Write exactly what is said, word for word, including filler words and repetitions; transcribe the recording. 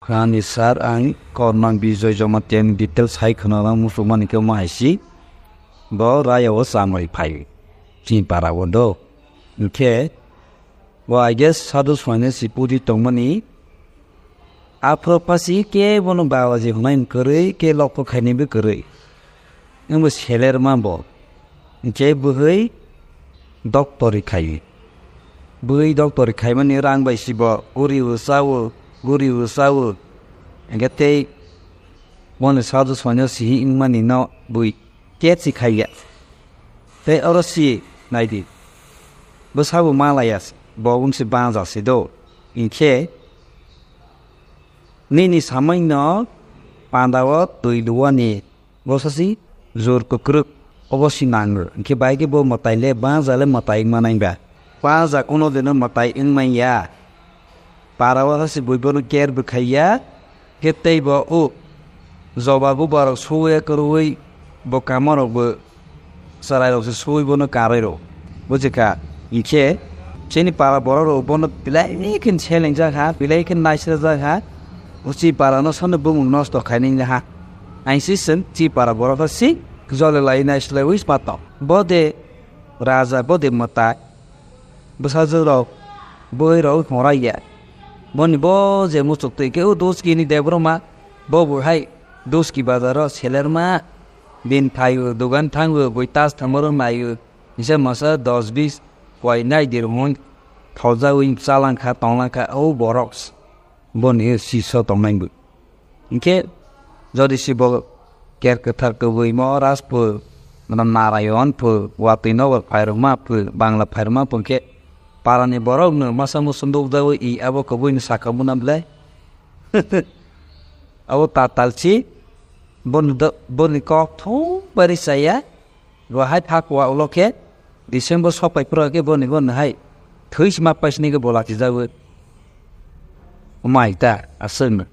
Khani sir, ang Kornang Bijoy Jamatia ni details hai khwnana muchungmani khe omo hai si. Bo raya o chamwi phai. Chini para o do. Hinkhe bo, I guess, sadhu swaina si pudi tongmani. Aphuru phasi khe bono biology hwnai kwrwi, khe lokto khainaibo kwrwi. Wngbo selerma bo. Hinkhe bwhwi doctor khai. Bwhwi doctor khaimani rang bai si bo guri o chao, guri o chao. Hinkhe tei boni sadhu swaina si wngmani no bui ket si khaiya. Tei oro si naidi. Bwsabo malaya se, bo wngsi banja se do. Hinkhe nini samai no panda o twi luwani. Bo sasi jor kwkrwk obo si nango. Hinkhe bai khe bo mwtai le banja le mwtai wngma nai ba. Banja kuno dino mwtai wngmanya. Para o sasi bui bono care bw khaiya. Khe tei bo o joba bo borok suya kwrwi bo kamarok bo chwrairok se sui bono karwi rw. Bujikha, hinkhe chini para borok rok bono belai khe selengjak ha, belai khe naisrajak ha. O chi para no sano bumung nosto khainai ha. Aing si seng chi para borok khe si jole lai naislai wi smato. Bo de raja, bo de mwtai. Bwsajwk rok, bwrwi rok horai ya. Boni bo je muchuk twi khe o Doski ni Debbarma, bo bo hai Doski bazar o selerma. Bini phaio, dogan thango, bui tas thamoro naio. Kisa masa dos bis koi nai dir hwn thojaui chalangkha tonglangkha o borok boni siso tongnai bo. Hinkhe jodi si bo ker kwthar kwbwi mo ras phu, Narayon phu, watwi nobar phairwkma phu, Bangla phairwkma phu hinkhe parani borokno masa musu nukjaui i abo kwbwino saka muna belai. Abo tatal si boni do-, boni kok thung bari chaya. Bo hai phak wa ulo khe December sok pai phuru khe boni boni hai thwi sima paisni khe bola tijagwi. Mai ta aswk no.